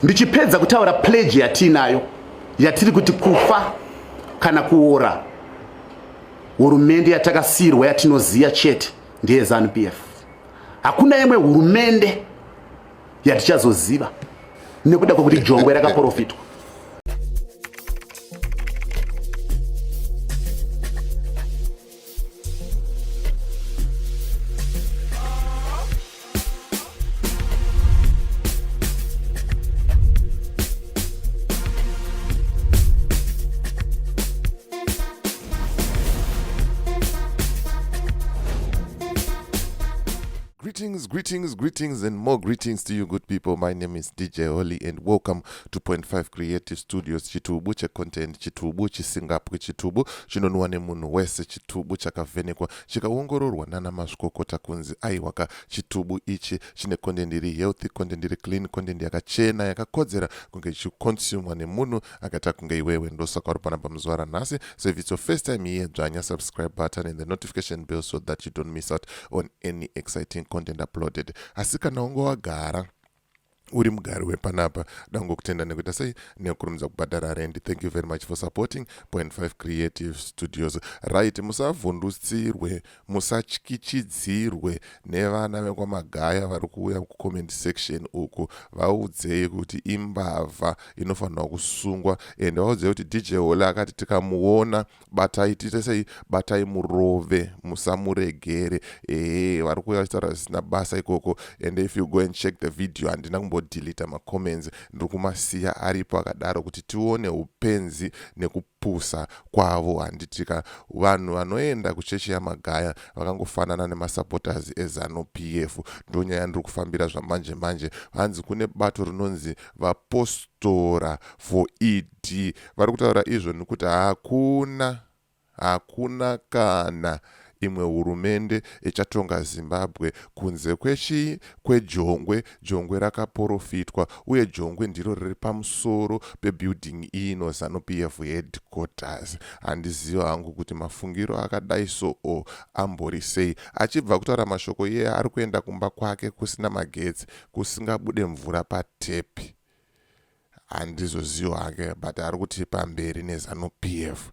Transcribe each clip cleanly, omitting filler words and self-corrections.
Ndichipedza kutaura pledge yatiinayo yatiri kuti kufa kana kuora hurumende yatakasiirwa yatinoziya chete ndeye Zanu PF. Hakuna imwe hurumende yatichazoziva nekuda kwekuti jongwe rakaprofitwa. Greetings, greetings, greetings, and more greetings to you, good people. My name is DJ Holly, and welcome to Point 5 Creative Studios. Chitubu checontent, chitubu chisingapwi, chitubu chinonwa nemunhu wese, chitubu chakavhenekwa chikaongororwa nana mazvikokota kunzi aiwaka chitubu ichi chine content iri healthy, content iri clean, content yakachena yakakodzera kunge ichiconsumwa nemunhu akaita kunge iwewe. Ndosaka uri panapa muzuva ranhasi. So if it's your first time here, dzvanya subscribe button and the notification bell so that you don't miss out on any exciting content uploaded. Asi kana unge wagara uri mugari wepanapa, dangokutenda nekuita sei nekukurumidza kubhadhara rent. Thank you very much for supporting Point 5 Creative Studios. Right, musavhundutsirwe, musatyichidzirwe nevana vekwamagaya vari kuuya kucomment section uku. Vaudzei kuti imbavha inofanirwa kusungwa, and vaudzei kuti DJ Hole akati tikamuona batai tiite sei, batai murove, musamuregere. Ehe, vari kuuya vachitaura zvisina basa ikoko. And if you go and check the video, handina kumbodhilita macomments, ndiri kumasiya aripo akadaro kuti tione upenzi nekupusa kwavo. Handitika vanhu vanoenda kuchechi yaMagaya vakangofanana nemasupporters eZanu PF. Ndonyaya ndiri kufambira zvamanje manje. Hanzi kune bato rinonzi vapostora for ED, vari kutaura izvo nekuti hakuna kana imwe hurumende ichatonga Zimbabwe kunze kwechii? Kwejongwe. Jongwe rakaporofitwa, uye jongwe ndiro riri pamusoro pebuilding ino, Zanu PF headquarters. Handiziva hangu kuti mafungiro akadai so o ambori sei. Achibva kutaura mashoko iye ari kuenda kumba kwake kusina magetsi, kusingabude mvura patepi. Handizozivo hake, but ari kuti pamberi neZanu PF.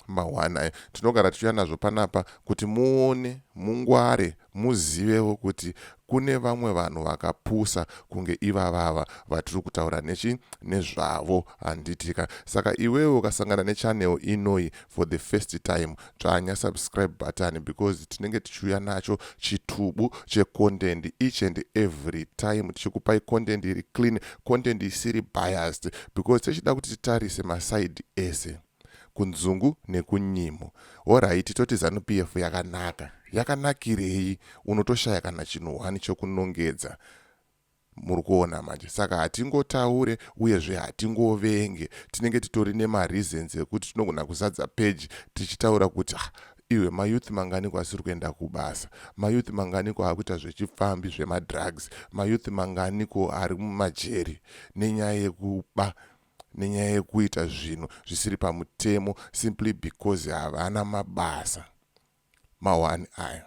Mahwana ayo tinogara tichiuya nazvo panapa kuti muone, mungware, muzivewo kuti kune vamwe vanhu vakapusa kunge ivavava vatiri kutaura nechi nezvavo, handitika? Saka iwewe ukasangana nechannel inoi for the first time, dzvanya subscribe button, because tinenge tichiuya nacho chitubu checontent each and every time, tichikupai content iri clean, content isiri biased, because tichida kuti titarise masaidi ese, kunzungu nekunyimo. Alright, toti Zanu PF yakanaka. Yakanakirei? Unotoshaya kana chinhu hwani chokunongedza. Muri kuona manje? Saka hatingotaure, uyezve hatingovenge. Tinenge titori nemareasons ekuti tinogona kuzadza peji tichitaura kuti ah, iwe, mayouth manganiko asiri kuenda kubasa? Mayouth manganiko akuita zvechipfambi, zvemadrugs? Mayouth manganiko ari mumajeri nenyaya yekuba, nenyaya yekuita zvinhu zvisiri pamutemo, simply because havana mabasa? Mahwani aya,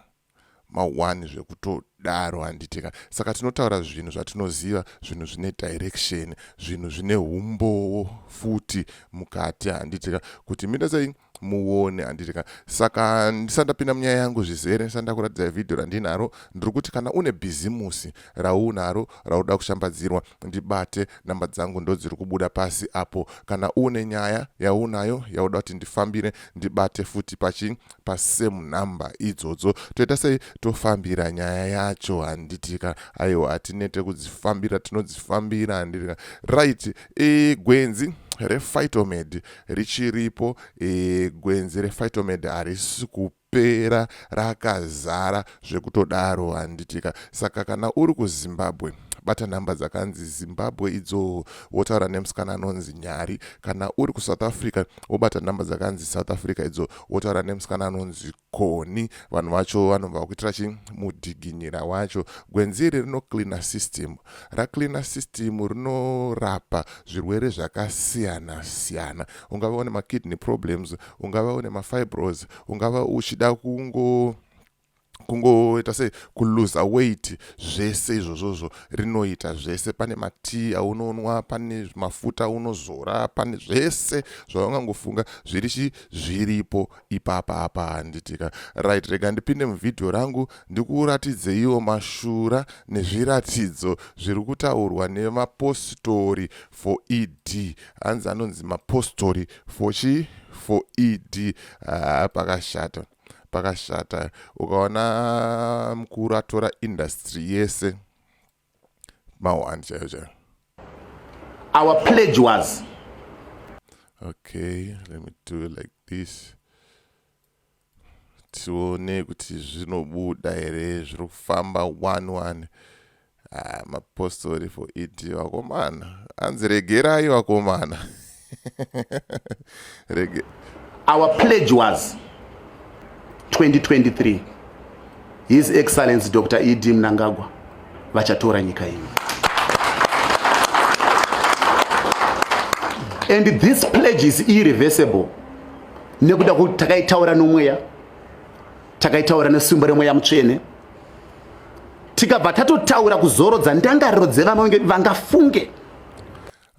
ma1 zvekutodaro, handitika? Saka tinotaura zvinhu zvatinoziva, zvinhu zvine direction, zvinhu zvine umbowo futi mukati, handitika? Kuti mita sei muone, handitika? Saka ndisati ndapinda munyaya yangu zvizere, ndisati ndakuratidzai vhidhiyo randinaro, ndiri kuti kana une bhizimusi raunaro rauda kushambadzirwa, ndibate. Namba dzangu ndo dziri kubuda pasi apo. Kana une nyaya yaunayo yauda kuti ndifambire, ndibate futi pachi pasame number idzodzo. Toita sei? Tofambira nyaya yacho, handitika? Aiwa, hatinete kudzifambira, tinodzifambira, handitika? Right, gwenzi rePhytomed richiripo. Gwenzi rePhytomed harisi kupera, rakazara zvekutodaro, handitika? Saka kana uri kuZimbabwe, bata nhamba dzakanzi Zimbabwe idzo, wotaura nemusikana anonzi Nyari. Kana uri kuSouth Africa, wobata nhamba dzakanzi South Africa idzo, wotaura nemusikana anonzi Koni. Vanhu vacho vanobva vakuitira chi mudhiginyira wacho. Gwenzi iri rinocleana system, racleana system, rinorapa zvirwere zvakasiyana siyana. Ungava une makidney problems, ungava une mafibros, ungava uchida kungo Kungoita sei, kuluza weight, zvese izvozvozvo rinoita zvese. Pane matii aunonwa, pane mafuta aunozora, pane zvese zvaungangofunga zviri chi zviripo ipapa apa, handitika? Right, rega ndipinde muvhidhiyo rangu ndikuratidzeiwo mashura nezviratidzo zviri kutaurwa nemapostori for ED. Hanzi anonzi mapostori for chi for ED. Ah, pakashata, pakashata. Ukaona mukuru atora industry yese, mawani chaiyo chaiyo. Our pledge was Okay, let me do it like this, tione kuti zvinobuda here, zviri kufamba one one. Ah, mapostori for ED, vakomana, hanzi regerai vakomana, rege. Our pledge was 2023 His Excellency Dr ED Mnangagwa vachatora nyika ino, and this pledge is irreversible nekuda kuti takaitaura nomweya, takaitaura nesimba remweya mutsvene, tikabva tatotaura kuzorodza ndangariro dzevamwe vangafunge.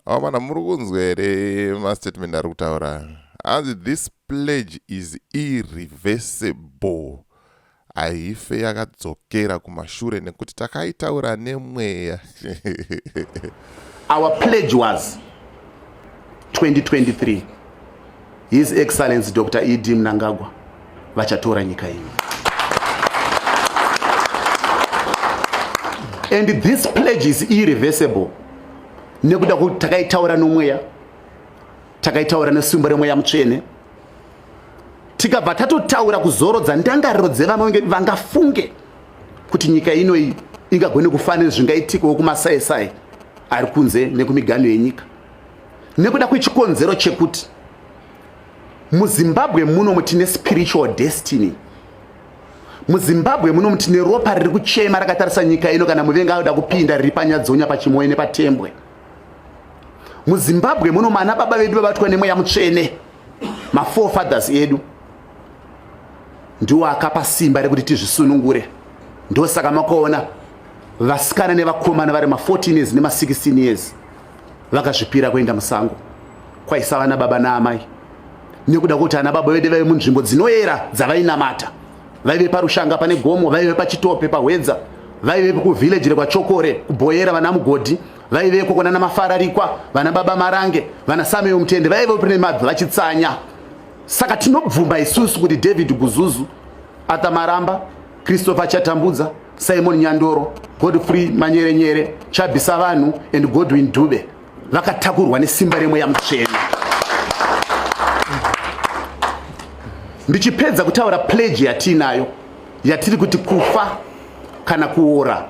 Avamana, muri kunzwa here mastatement ari kutaura? Hanzi this pledge is irreversible, haife yakadzokera kumashure nekuti takaitaura nemweya. Our pledge was 2023 His Excellency Dr ED Mnangagwa vachatora nyika ino, and this pledge is irreversible nekuda kuti takaitaura nomweya, takaitaura nesimba remweya mutsvene, tikabva tatotaura kuzorodza ndangariro dzevamwe vangafunge kuti nyika ino ingagone kufanira zvingaitikawo kumasaisai ari kunze nekumiganho yenyika, nekuda kwechikonzero chekuti muZimbabwe muno tine spiritual destiny. MuZimbabwe muno tine ropa riri kuchema rakatarisa nyika ino kana muvengi anoda kupinda, riri paNyadzonya, paChimoyo nepaTembwe. MuZimbabwe muno mana baba vedu vabatwa nemweya mutsvene, maforefathers edu ndiwo akapa simba rekuti tizvisunungure. Ndosaka makaona vasikana nevakomana vari ma14 years nema16 years vakazvipira kuenda musango kwaisava nababa naamai, nekuda kwekuti ana baba vedu vaive munzvimbo dzinoyera dzavainamata. Vaive paRushanga pane gomo, vaive paChitope paHwedza, vaive kuvhileji rekwaChokore kuBhoyera, vana Mugodhi vaiveko, kunana Mafararikwa, vana baba Marange, vana Samuel Mutende vaive nemabvi vachitsanya. Saka tinobvuma isusu kuti David Guzuzu, Arthur Maramba, Christopher Chatambudza, Simon Nyandoro, Godfrey Manyerenyere, Chabisa Vanhu and Godwin Dube vakatakurwa nesimba remweya mutsvene. Ndichipedza kutaura pledge yatiinayo, yatiri kuti kufa kana kuora,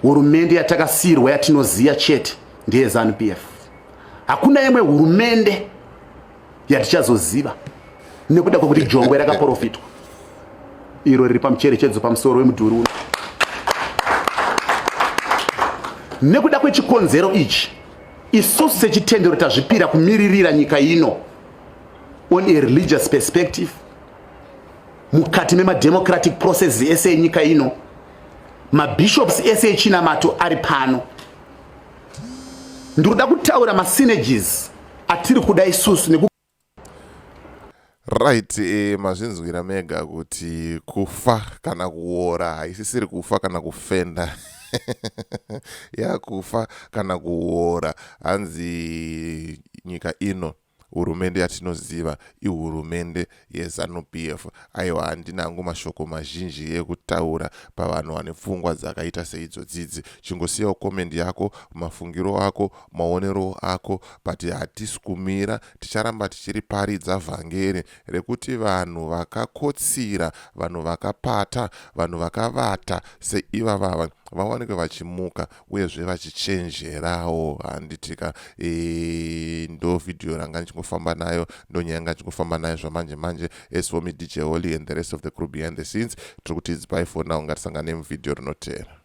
hurumende yatakasiyirwa yatinoziva chete ndeyeZANU PF. Hakuna imwe hurumende yatichazoziva nekuda kwekuti jongwe rakaprofitwa iro riri pamucherechedzo pamusoro wemudhuri uno. Nekuda kwechikonzero ichi, isusu sechitendero tazvipira kumiririra nyika ino on a religious perspective mukati memademocratic process ese enyika ino. Mabishops ese echinamato ari pano. Ndikuda kutaura masynergies atiri kuda isusu neku Right, mazvinzwira mega kuti kufa kana kuora haisisiri kufa kana kufenda, yakufa kana kuora. Hanzi nyika ino hurumende yatinoziva ihurumende yeZANU PF. Aiwa, handina hangu mashoko mazhinji ekutaura pavanhu vane pfungwa dzakaita seidzodzidzi. Chingosiyawo comment yako, mafungiro ako, maonero ako, but hatisi kumira, ticharamba tichiriparidza vhangeri rekuti vanhu vakakotsira, vanhu vakapata, vanhu vakavata seivavava vawanikwe vachimuka uyezve vachichenjerawo, handitika? Ndo vhidhiyo ranga ndichingofamba nayo, ndo nyaya yanga ndichingofamba nayo zvamanje manje. As for me, DJ Holly, and the rest of the crew behind the scenes, tiri kuti bye for now. Ngatisangane muvhidhiyo rinoteera.